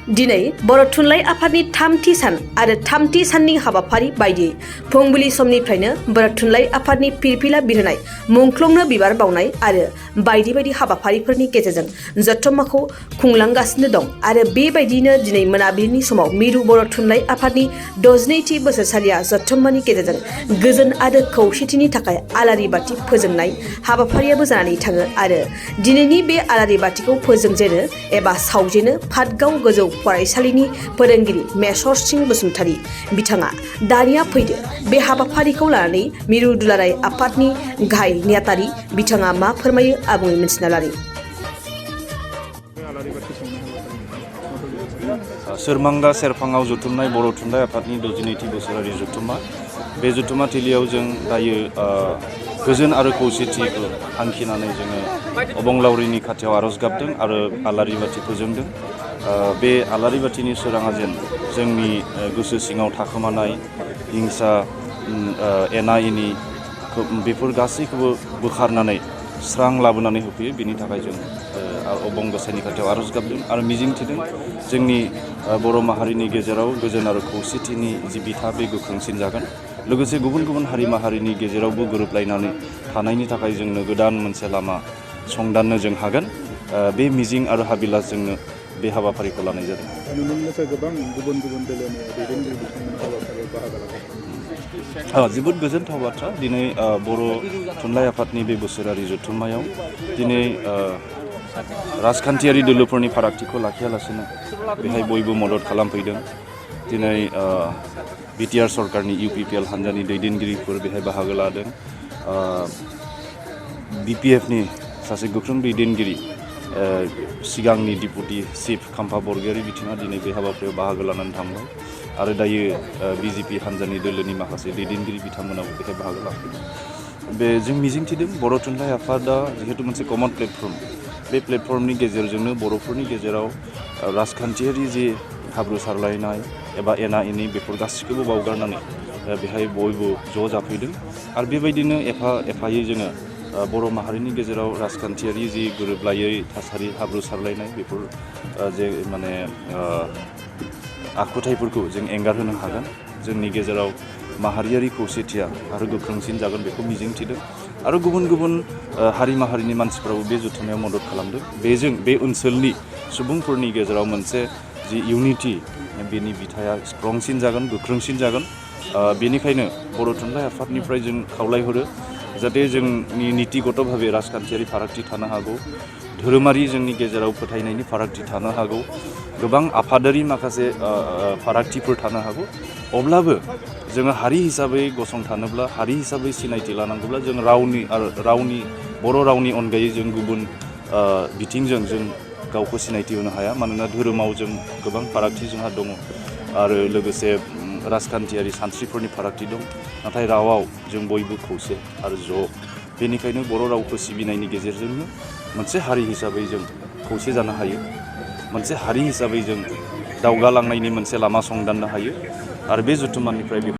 दिनै बर' थुनलाइ आफादनि थामथि सान आरो थामथि साननि हाबाफारि बायदियै फुंबिलि समनिफ्रायनो बर' थुनलाइ आफादनि फिरफिला बिरहोनाय मुंख्लंनो बिबार बावनाय आरो बायदि बायदि हाबाफारिफोरनि गेजेरजों जथुम्माखौ खुंलांगासिनो दं आरो बेबायदिनो दिनै मोनाबिलिनि समाव मिरु बर' थुनलाइ आफादनि 62थि बोसोरसालिया जथुम्मानि गेजेरजों गोजोन आरो खौसेथिनि थाखाय आलारि बाथि फोजोंनाय हाबाफारियाबो जानानै थाङो आरो दिनैनि बे आलारि बाथिखौ फोजोंजेनो एबा सावजेनो पाटगाव गोजौ फरायसालिनि फोरोंगिरि मेसर सिं बसुमतारी बिथाङा दानिया फैदो बे हाबाफारिखौ लानानै मिरु दुलाराय आफादनि गाहाय नेहाथारि बिथाङा मा फोरमायो आबुङै मिथिना लानि। सोरमांगा सेरफाङाव जुथुमनाय बर' थुनलाइ आफादनि 62थि बोसोरारि जुथुम्मा बे जुथुम्मा थिलियाव जों दायो गोजोन आरो खौसेथिखौ हांखिनानै जोङो अबंलावरिनि खाथियाव आर'ज गाबदों आरो आलारि बाथि फोजोंदों। बे आलारि बाथिनि सोराङा जेन जोंनि गोसो सिङाव थाखोमानाय हिंसा एना एनि बेफोर गासैखौबो बोखारनानै स्रां लाबोनानै होफैयो। बेनि थाखाय जों अबं गसाइनि खाथियाव आर'ज गाबदों आरो मिजिंथिदों जोंनि बर' माहारिनि गेजेराव गोजोन आरो खौसेथिनि जि बिथा बे गोख्रोंसिन जागोन। लोगोसे गुबुन गुबुन हारि माहारिनि गेजेरावबो गोरोबलायनानै थानायनि थाखाय जोंनो गोदान मोनसे लामा संदाननो जों हागोन। बे मिजिं आरो हाबिलासजोंनो बे हाबाफारिखौ लानाय जादों। गोबां गुबुन गुबुन दोलोनि दैदेनगिरि बिथांमोना हाबाफारियाव बाहागो लादों। जोबोद गोजोनथाव बाथ्रा। दिनै बर' थुनलाइ आफादनि बे बोसोरारि जथुम्मायाव दिनै राजखान्थियारि दोलोफोरनि फारागथिखौ लाखियालासिनो बेहाय बयबो मदद खालामफैदों। दिनै बिटिआर सरकारनि UPPL हान्जानि दैदेनगिरिफोर बेहाय बाहागो लादों। BPFनि सासे गोख्रों दैदेनगिरि सिगांनि डिपुटि चिफ खाम्फा बरगयारी बिथाङा दिनै बे हाबाफारियाव बाहागो लानानै थांबाय आरो दायो BJP हान्जानि दोलोनि माखासे दैदेनगिरि बिथांमोनाबो बेहाय बाहागो लाफैदों। जों मिजिंथिदों बर' थुनलाइ आफादा जिहेतु मोनसे कमन प्लेटफर्म, बे प्लेटफर्मनि गेजेरजोंनो बर'फोरनि गेजेराव राजखान्थियारि जि हाब्रु सारलायनाय एबा एना एनि बेफोर गासिखौबो बावगारनानै बेहाय बयबो ज' जाफैदों आरो बेबायदिनो एफायै जोङो बर' माहारिनि गेजेराव राजखान्थियारि जि गोरोबलायै थासारि हाब्रु सारलायनाय बेफोर जे माने आखुथायफोरखौ जों एंगारहोनो हागोन। जोंनि गेजेराव माहारियारि खौसेथिया आरो गोख्रोंसिन जागोन बेखौ मिजिंथिदों आरो गुबुन गुबुन हारि माहारिनि मानसिफ्राबो बे जथुम्मायाव मदद खालामदों। बेजों बे ओनसोलनि सुबुंफोरनि गेजेराव मोनसे जि इउनिटि बेनि बिथाया स्ट्रंसिन जागोन, गोख्रोंसिन जागोन। बेनिखायनो बर' थुनलाइ आफादनिफ्राय जों खावलायहरो जाहाथे जोंनि नितिगत भाबे राजखान्थियारि फारागथि थानो हागौ, धोरोमारि जोंनि गेजेराव फोथायनायनि फारागथि थानो हागौ, गोबां आफादारि माखासे फारागथिफोर थानो हागौ। अब्लाबो जोङो हारि हिसाबै गसंथानोब्ला, हारि हिसाबै सिनायथि लानांगौब्ला जों बर' रावनि अनगायै जों गुबुन बिथिंजों जों गावखौ सिनायथि होनो हाया। मानोना धोरोमाव जों गोबां फारागथि जोंहा दङ आरो लोगोसे राजखान्थियारि सानस्रिफोरनि फारागथि दं। नाथाय रावाव जों बयबो खौसे आरो ज'। बेनिखायनो बर' रावखौ सिबिनायनि गेजेरजोंनो मोनसे हारि हिसाबै जों खौसे जानो हायो, मोनसे हारि हिसाबै जों दावगालांनायनि मोनसे लामा संदाननो हायो आरो बे जथुम्मानिफ्राय